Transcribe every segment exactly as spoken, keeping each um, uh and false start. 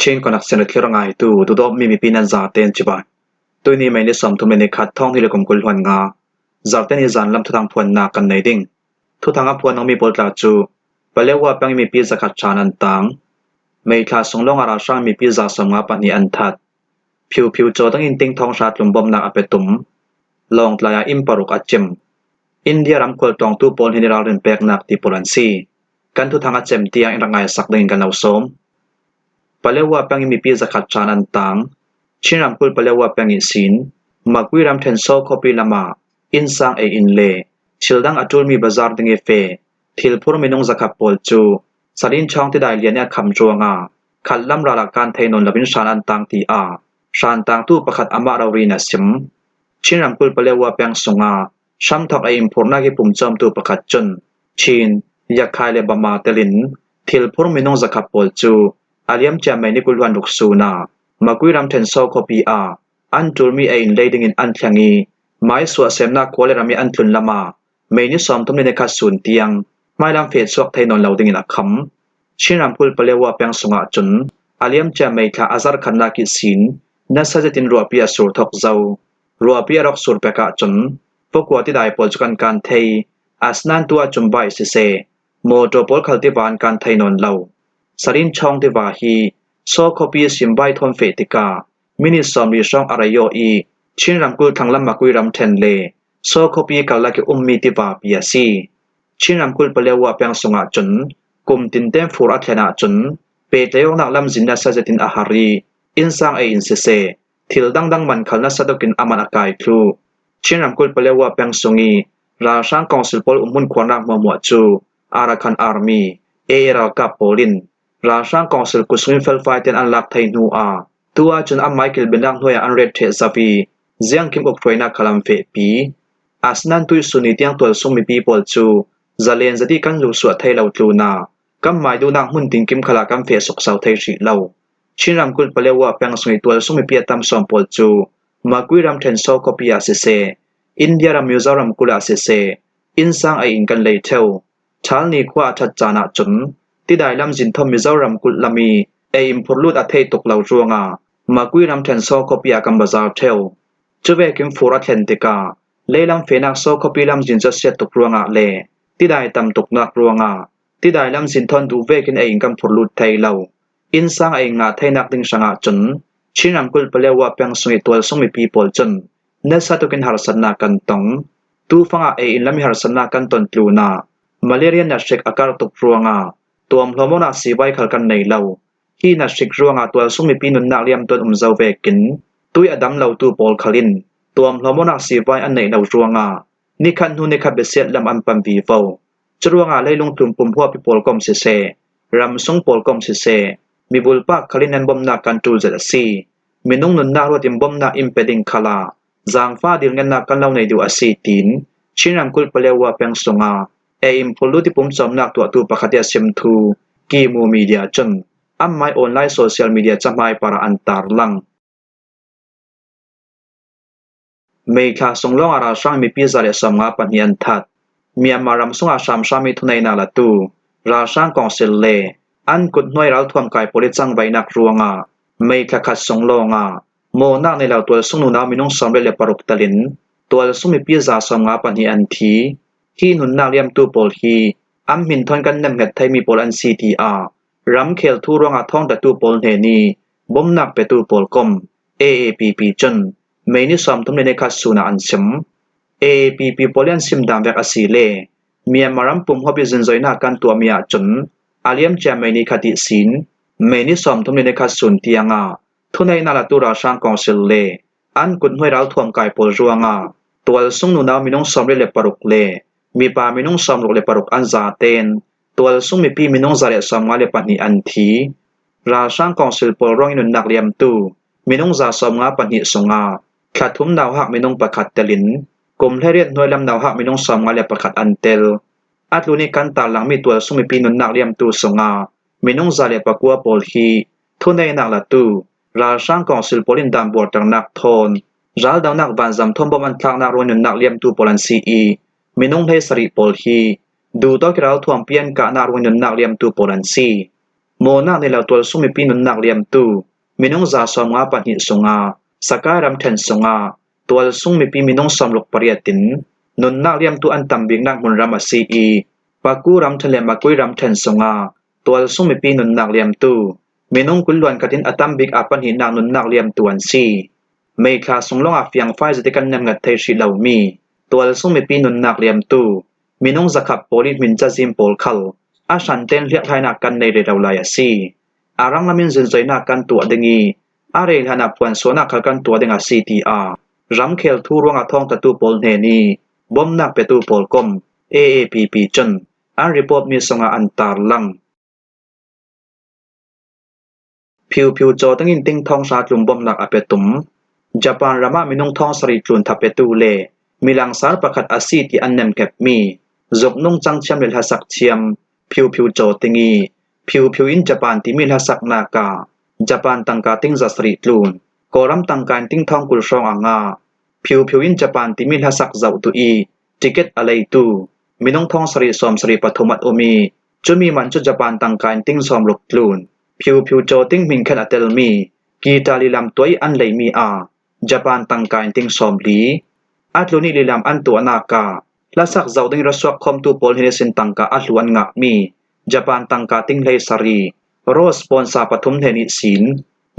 Chin Connection a thlir ngaitu, duhdawtmi mipi nan zaten chibai. Tuini May ni sawmthum le ni khat, thawng hnih le kum kul hluan nga, Zarte ni zan lam thuthang phuanna kan nei ding. Thuthanga phuan nungmi pawl tla cu Palewa peng mipi zakhat ṭhan an tang. May thla sung lawng a ralhrang mipi za sawmnga pahnih an that. Phiu phiu caw dangin tingthawng hra tlumbawmnak a pe tum. Lawngtlai ah inn paruk a cim. India ramkhual ṭawngtu pawl hnen i ralrin peknak ti pawl an si. Kan thuthang a cem tiang in rak ngaisak dingin kan lo sawm. Palewa peng i mipi zakhat ṭhan an tang. Chin ramkulh Palewa peng ihsin Magway ramṭhen Saw khuapi lamah innsang ei in le thil dang a ṭulmi bazar ding i feh thilphur minung zakhat pawl cu sarinchawng tidai lian i a kham ruangah khatlam ralah kan thei nawn loin hran an tang, tiah hran tangtu pakhat amah rori in a sim. Chin ramkulh Palewa peng sungah hramthawk ei in phurhnak i pumcawmtu pakhat cun Chin, Yakhai le Bama telin thilphur minung zakhat pawl cu a liamcia May ni kul hluan ruk sun ah Magway ramṭhen Saw khuapi ah an ṭulmi ei in lei dingin an thleng i, mai suahsemnak khua le ram i an tlun lamah May ni sawmthum le ni khat sun tiang hmailam feh chuak thei nawn lo dingin a kham. Chin ramkulh Palewa peng sungah cun a liamcia May thla a zarh khatnak ihsin nasa zetin ruahpi a sur thawk zo. Ruahpi a rawk sur pek ahcun pakua tidai pawl cu kan kan thei. Asinain tu ah cumbai siseh, mawṭaw pawl khal tiva an kan thei nawn lo. Sarinchawng tiva hi Saw khuapi simbai thawn feh tikah minit sawmli hrawng a rei aw i Chin ramkulh thlanglam Magway ramṭhen le Saw khuapi karlak i ummi tivapi a si. Chin ramkulh Palewa peng sungah cun kum tinten fur a thlen ahcun pehtlaih awknak lamzin nasa zetin a har i innsang ei in siseh, thil dangdang man khal nasa tokin a man a kai thluh. Chin ramkulh Palewa peng sung i ralhrang kawngsil pawl umhmun khuarnak hmuahhmuah cu Arakan Army, A A ralkap pawl in ralhrang kawngsil kut sungin felfai tein an lak thei hnu ah tu ahcun anmai kilbinnak hnuai ah an ret ṭheh zo i ziangkim uk hruainak khal an fehpi. Asinain tuihsun ni tiang tualsung mipi pawl cu zalen zet i kan luhsuah thei lo tlunah kanmai duhnak hmun tinkim khalah kan feh sukso thei hrih lo. Chin ramkulh Palewa peng sung i tualsung mipi a tam sawn pawl cu Magway ramṭhen Saw khuapi ah siseh, India ram Mizoram kulh ah siseh, innsang ei in kan lei ṭheu. Ṭhalni khua a ṭhat caan ahcun tidai lamzin thawn Mizoram kulh lam i ei in phurh lut a theih tuk lo ruangah Magway ramṭhen Saw khuapi ah kan bazar ṭheu. Cuvekin fur a thlen tikah leilam fehnak Saw khuapi lamzin cu a siat tuk ruangah le tidai tam tuknak ruangah tidai lamzin thawn duh vekin ei in kan phurh lut thei lo. Innsang ei in ngah theinak ding hrangah cun Chin ramkulh Palewa peng sung i tualsung mipi pawl cun nasa tukin harsatnak kan tong. Tufangah ei in lam i harsatnak kan ton tlunah malaria nat hrik a kar tuk ruangah tuamhlawm awknak sivai khal kan nei lo. Hi nat hrik ruangah tualsung mipi nunnak liamtuan um zo vekin tui a dam lotu pawl khal in tuamhlawm awknak sivai an neih lo ruangah nikhat hnu nikhat biasiat lam an pan vivo. Curuangah leilung tlun pumhuapi pawl kom siseh, ramsung pawl kom siseh, mivulpak khal in an bawmhnak kan ṭul zet a si. Minung nunnak ruatin bawmhnak in pe ding khalah zaangfah dilngennak kan lo nei duh a si, tiin Chin ramkulh Palewa peng sungah ei in phurh lut i pumcawmnak tuahtu pakhat i a sim thu Kimu Media cun anmai online social media cahmai parah an tarlang. May thla sung lawng a ralhrang mipi za le sawmnga pahnih an that. Myanmar ram sungah hramhrammi thuneihnak latu ralhrang kawngsil le an kut hnuai ralthuam kai pawl i cangvaihnak ruangah May thla khat sung lawngah mawhnak nei lo tualsung nunau minung sawmriat le paruk telin tualsung mipi za sawmnga pahnih an thi. Hi nunnak liamtu pawl hi an hmin thawn kan nemhnget theimi pawl an si, tiah ramkhel thu ruangah thawngṭhatu pawl hnen i bawmhnak petu pawl kom A A P P cun May ni sawmthum le ni khat sun ah an sim. A A P P pawl i an sim dan vek a si le Myanmar ram pumhuap i zunzoihnak kan tuahmi ahcun a liamcia May ni khat ihsin May ni sawmthum le ni khat sun tiangah thuneihnak latu ralhrang kawngsil le an kut hnuai ralthuam kai pawl ruangah tualsung nunau minung sawmriat le paruk le mipa minung sawmruk le paruk an zaten tualsung mipi minung za le sawmnga le pahnih an thi. Ralhrang kawngsil pawl ruangin nunnak liamtu minung za sawmnga pahnih sungah thla thum nauhak minung pakhat telin kum hleiriat hnuai lam nauhak minung sawmnga le pakhat an tel. A tlun i kan tarlangmi tualsung mipi nunnak liamtu sungah minung za le pakua pawl hi thuneihnak latu ralhrang kawngsil pawl in dan buarternak thawn raldonak vanzam thawn bawm an thlaknak ruangin nunnak liamtu pawl an si i minung hleisarih pawl hi duhtawk i ralthuampi an kahnak ruangin nunnak liamtu pawl an si. Mawhnak nei lo tualsung mipi nunnak liamtu minung za sawmnga pahnih sunga Sakai ramṭhen sunga tualsung mipi minung sawmruk pariat in nunnak liamtu an tambiknak hmunram a si i, Paku ramṭhen le Makui ramṭhen sunga tualsung mipi nunnak liamtu minung kul luan khat in a tambik a pahnihnak nunnak liamtu an si. May thla sung lawngah fiangfai zati kan nemngat thei hrih lomi tualsung mipi nunnak liamtu minung zakhap pawl i hmin cazim pawl khal a hrantein hliakhlainak kan nei rero lai a si. A ranglamin zunzoinak kan tuah ding i, a rei hlanah phuansuahnak khal kan tuah ding a si, tiah ramkhel thu ruangah thawngtlatu pawl hnen i bomnak petu pawl kom A A P P cun an report mi sungah an tarlang. Phiuphiu cawting in tingthawng hra tlum bomnak a pia tum. Japan ramah minung thawng sarih tlun thapetu le milangsar pakhat a si ti an nemkhepmi zuknung cangthiam le hlasak thiam Phiuphiu cawting i, Phiuphiu in Japan timi hlasaknak ah Japan tangka ting za sarih tlun, Kawlram tangka in tingthawng kul hrawng a ngah. Phiuphiu in Japan timi hlasak zohtu i ticket a leitu minung thawng sarih sawm sarih pathum an um i, cumi man cu Japan tangka in ting sawmruk tlun. Phiuphiu cawting hminkhen a telmi guitar lilam tuah i an leimi ah Japan tangka in ting sawmli a tlun i lilam an tuahnak ah hlasak zoh ding i ra suak khawmtu pawl hnen ihsin tangka a hlu an ngahmi Japan tangka ting hleisarih, Rose sponsor pathum hnen ihsin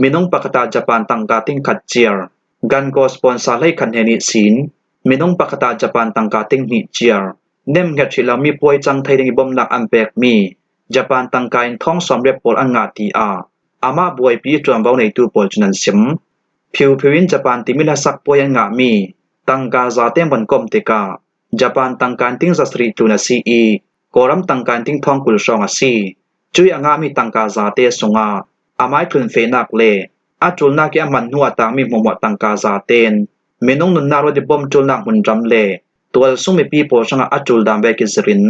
minung pakhat ah Japan tangka ting khat ciar, Ganko sponsor hleikhat hnen ihsin minung pakhat ah Japan tangka ting hnih ciar nemnget hrih lomi puai cang thei ding i bomnak an pekmi Japan tangka in thawng sawmriat pawl an ngah, tiah amah buaipi i ṭuanvo neitu pawl cun an sim. Phiuphiu in Japan timi hlasak puai an ngahmi tangka zate an von kom tikah Japan tangka in ting za sarih tlun a si i, Kawlram tangka in ting thawng kul hrawng a si. Cuih a ngahmi tangka zate sungah amah i tlunfehnak le a ṭulnak i a man hnu a tangmi hmuahhmuah tangka zate in minung nunnak ruat i bom ṭulnak hmunram le tualsung mipi pawl hrangah a ṭul dan vek i zir in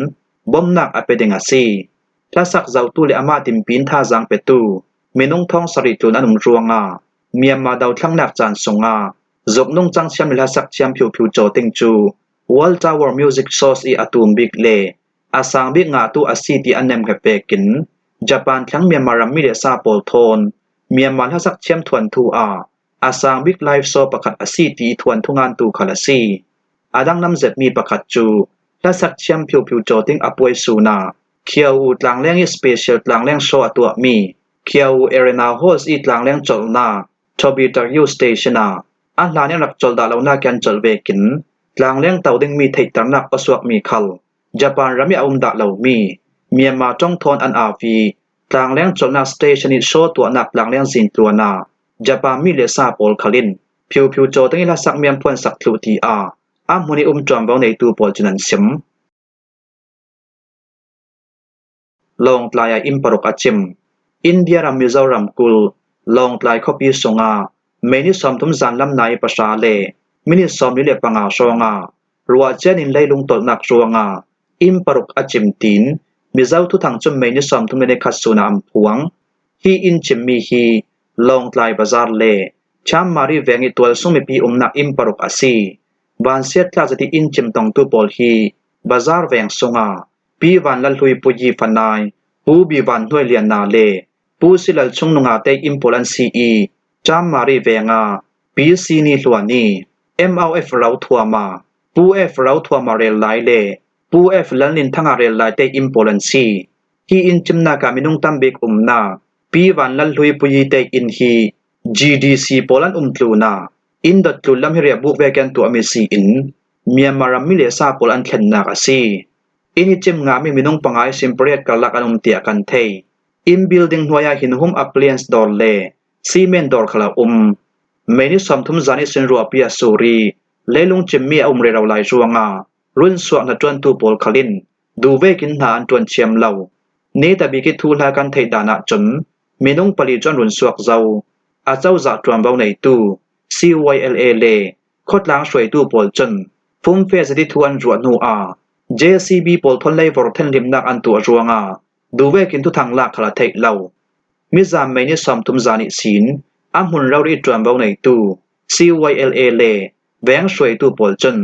bomnak a pe ding a si. Hlasak zohtu le amah tinpi in thazaang petu minung thawng sarih tlun an um ruangah Myanmar dothlangnak caan sungah zuknung cangthiam le hlasak thiam Phiuphiu cawting cu World Tower Music Source i a tum bik le a sang bik ngahtu a si ti an nemnget vekin Japan thleng Myanmar rammi le sa pawl thawn Myanmar hlasak thiam thuanthu ah a sang bik live show pakhat a si ti i thuanthu ngantu khal a si. A dang namzetmi pakhat cu hlasak thiam Phiuphiu cawting a puai sun ah Kyaukyaw tlangleng i special tlangleng show a tuahmi Kyaukyaw Arena Halls i tlangleng colhnak Tawbitaryu Station ah a hlan in rak colh dah lonak i an colh vekin tlangleng to dingmi theihternak awsuakmi khal Japan ram i a um dah lomi Myanmar ṭong thawn an au i tlangleng colhnak station i show tuahnak tlangleng zintluan ah Japan mi le sa pawl khal in Phiuphiu cawting i hlasak mian phuansak thluh tiah a hmun i um ṭuanvo neitu pawl cun an sim. Lawngtlai ah inn paruk a cim. India ram Mizoram kul Lawngtlai khuapi sungah May ni sawmthum zanlam nai pahra le minit sawmli le panga hrawngah ruahcia in leilung tolhnak ruangah inn paruk a cim, tiin Mizo thuthang cun May ni sawmthum le ni khat sun ah an phuang. Hi inn cimmi hi Lawngtlai bazar le Chamari veng i tualsung mipi umnak inn paruk a si. Vansiat tlak zati inn cim tongtu pawl hi bazar veng sungah Pi Van Lal Hlui Pu Yi Fanai, Pu Bi Van Hnuai Lianna le Pu Si Lal Chung Nunga te inn pawl an si i, Chamari vengah Pi Si Ni Hluani, M O F Rothuama, Pu F Rothuama rel lai le Pu F Lal Nin Thanga rel lai te inn pawl an si. Hi inn cimnak ah minung tam bik umnak Pi Van Lal Hlui Pu Yi te inn hi G D C pawl an um tlun ah inn dot tlun lam hi riahbuk vek an tuahmi si in Myanmar ram mi le sa pawl an thlennak a si. Inn i cim ngahmi minung panga ihsin pariat karlak an um tiah kan thei. Inn building hnuai ah hin home appliance dawr le cement dawr khal a um. May ni sawmthum zan ihsin ruahpi a sur i leilung cimmi a um rero lai ruangah runsuak hnaṭuantu pawl khal in duh vekin hna an ṭuan thiam lo. Netabik i thuhla kan theih dan ahcun minung pali cu an runsuak zo. A cozah ṭuanvo neitu C Y L A le khawtlang hruaitu pawl cun fumfe zati thu an ruah hnu ah J C B pawl thawn leivor thenhlimnak an tuah ruangah duh vekin thuthang lak khal a theih lo. Mizan May ni sawmthum zan ihsin a hmun rori i ṭuanvo neitu C Y L A le veng hruaitu pawl cun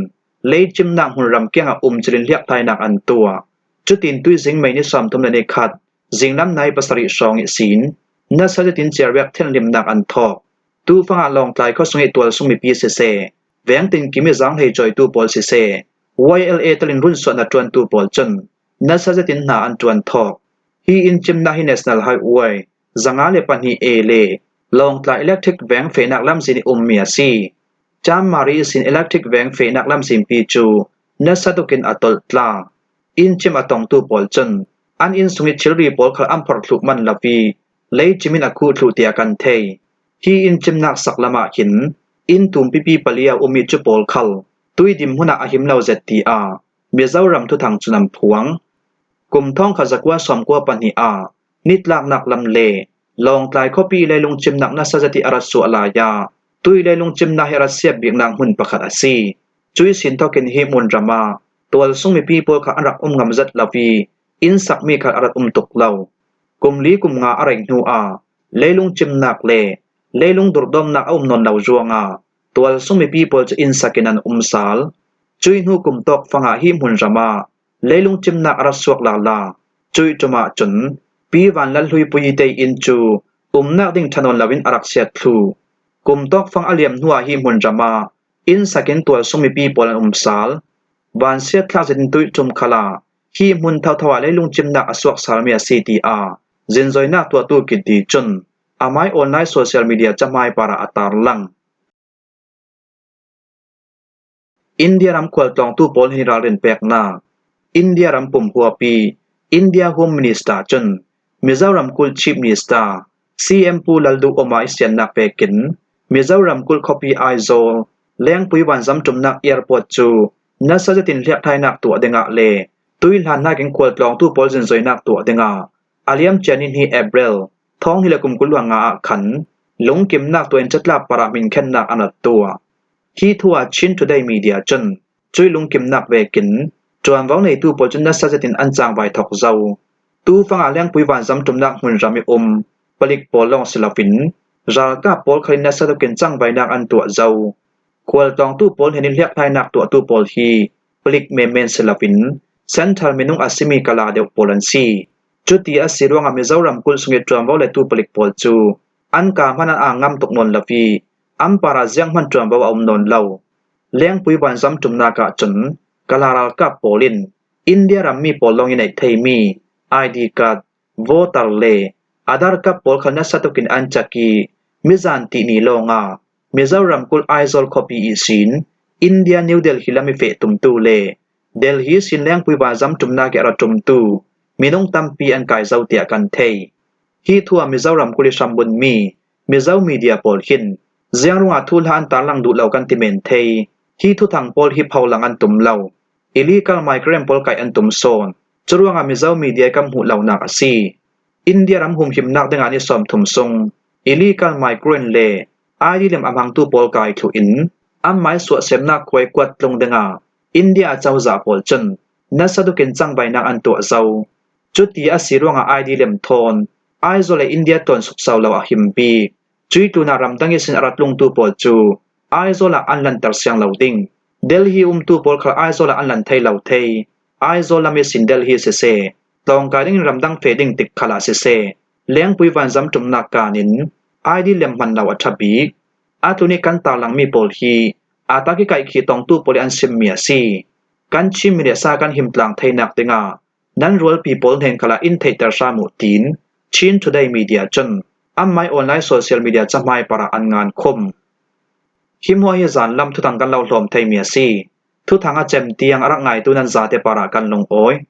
leicimnak hmunram kiangah um cilin hliakhlainak an tuah. Cutin tuizing May ni sawmthum le ni khat zinglam nai pasarih hrawng ihsin nasa zetin chiarbiak thenhlimnak an thawk. Tufangah Lawngtlai khuasung ih tualsung mipi siseh, veng tinkim ih zanghleicawitu pawl siseh, Y L A telin runsuahna ṭuantu pawl cun nasa zetin hna an ṭuan thawk. Hi inncimnak hi National Highway zanga le pahnih A le Lawngtlai electric veng fehnak lamzin ih ummi a si. Chamari ihsin electric veng fehnak lamzinpi cu nasa tukin a tolh tla. Inncim a tongtu pawl cun an innsung ih thilri pawl khal an phorh thluh man lo ih leicim in a khuh thluh tiah kan thei. Hi inncimnak saklam ah hin inn tumpipi pali a ummi cu pawl khal tui dim hmun ah a him lo zet, tiah Mizoram thuthang cun an phuang. Kum thawngkhat zakua sawmkua pahnih ah nitlaknak lam le Lawngtlai khuapi ih leilung cimnak nasa zet ih a rak suah lai ah tui leilung cimnak hi a rak siat biknak hmun pakhat a si. Cuih sin thawkin hi hmunram ah tualsung mipi pawl kha an rak um ngam zet lo ih innsakmi khal a rak um tuk lo. Kum li kum nga a rei hnu ah leilung cimnak le leilung durdawmnak a um nawn lo ruangah tualsung mipi pawl cu innsak in an um sal. Cuih hnu kum tawk fangah hi hmunram ah leilung cimnak a rak suak lala. Cuih ṭum ahcun Pi Van Lal Hlui Pui ih tei inn cu umnak ding ṭha nawn loin a rak siat thluh. Kum tawk fang a liam hnu ah hi hmunram ah innsak in tualsung mipi pawl an um sal. Van siatthlak zetin tuih ṭum khal ah hi hmun thotho ah leilung cimnak a suak salmi a si, tiah zinzoinak tuahtu Kiti cun amai online social media cahmai parah a tarlang. India ram khualtlawngtu pawl hnen ih ralrin peknak. India ram pumhuapi India Home Minister cun Mizoram kulh Chief Minister C M Pu Lalduhoma ih siannak vekin Mizoram kulh khuapi Aizawl lengpui vanzam ṭumnak airport cu nasa zetin hliakthainak tuah dingah le tuihlan hnakin khualtlawngtu pawl zinzoinak tuah dingah a liamcia ni hnih April thawng hnih le kum kul le nga ah khan lungkimnak tuah in catlap parah hminkhennak an rak tuah. Hi thu ah Chin Today Media cun cuih lungkimnak vekin ṭuanvo neitu pawl cun nasa zetin an cangvai thawk zo. Tufangah lengpui vanzam ṭumnak hmunram ih um palik pawl lawng si loin ralkap pawl khal in nasa tukin cangvainak an tuah zo. Khualtlawngtu pawl hnen ih hliakhlainak tuahtu pawl hi palik menmen si loin central minung a simi kala deuh pawl an si. Cuti a si ruangah Mizoram kulh sungih ṭuanvo letu palik pawl cu an kaa hman an aa ngam tuk nawn lo ih an parah zianghman ṭuanvo a um nawn lo. Lengpui vanzam ṭumnak ahcun kala ralkap pawl in India rammi pawl lawng ih neih theimi I D card, voter le Aadhaar card pawl khal nasa tukin an cak ih mizan tih ni lawngah Mizoram kulh Aizawl khuapi ihsin India New Delhi lam ih feh tumtu le Delhi ihsin lengpui vanzam ṭumnak ih a ra ṭumtu minung tampi an kai zo tiah kan thei. Hi thu ah Mizoram kulh ih hrambunmi Mizo media pawl hin ziang ruangah thuhla an tarlang duh lo kan ti men thei. Hi thuthang pawl hi pholang an tum lo. Illegal migrant pawl kaih an tum sawn. Curuangah Mizo media ih kan hmuh lonak a si. India ram humhimnak dingah ni sawmthum sung illegal migrant le I D lem a hmangtu pawl kai thluh in anmai suahsemnak khuai kuat tlung dingah India a cozah pawl cun nasa tukin cangvainak an tuah zo. Cuti a si ruangah I D lem thawn Aizawl le India tawn sukso lo a him bik. Cuih tlunah ramdang ihsin a ra tlungtu pawl cu Aizawl ah an lanter siang lo ding. Delhi umtu pawl khal Aizawl ah an lan thei lo thei. Aizawl lam ihsin Delhi siseh, tlawngkai dingin ramdang feh ding tik khalah siseh, lengpui vanzam ṭumnak kan in I D lem hman lo a ṭha bik. A tlun ih kan tarlangmi pawl hi a tak ih kaihkhih tongtu pawl ih an simmi a si. Kan Chin media sa kan him tlang theinak dingah nan rualpi pawl hnen khalah in theihter hram uh, tiin Chin Today Media cun anmai online social media cahmai parah an ngan khum. Hi hmuah hi zanlam thuthang kan lo hlawm theimi a si. Thuthang a cem tiang a rak ngaitu nan zate parah kan lungawi.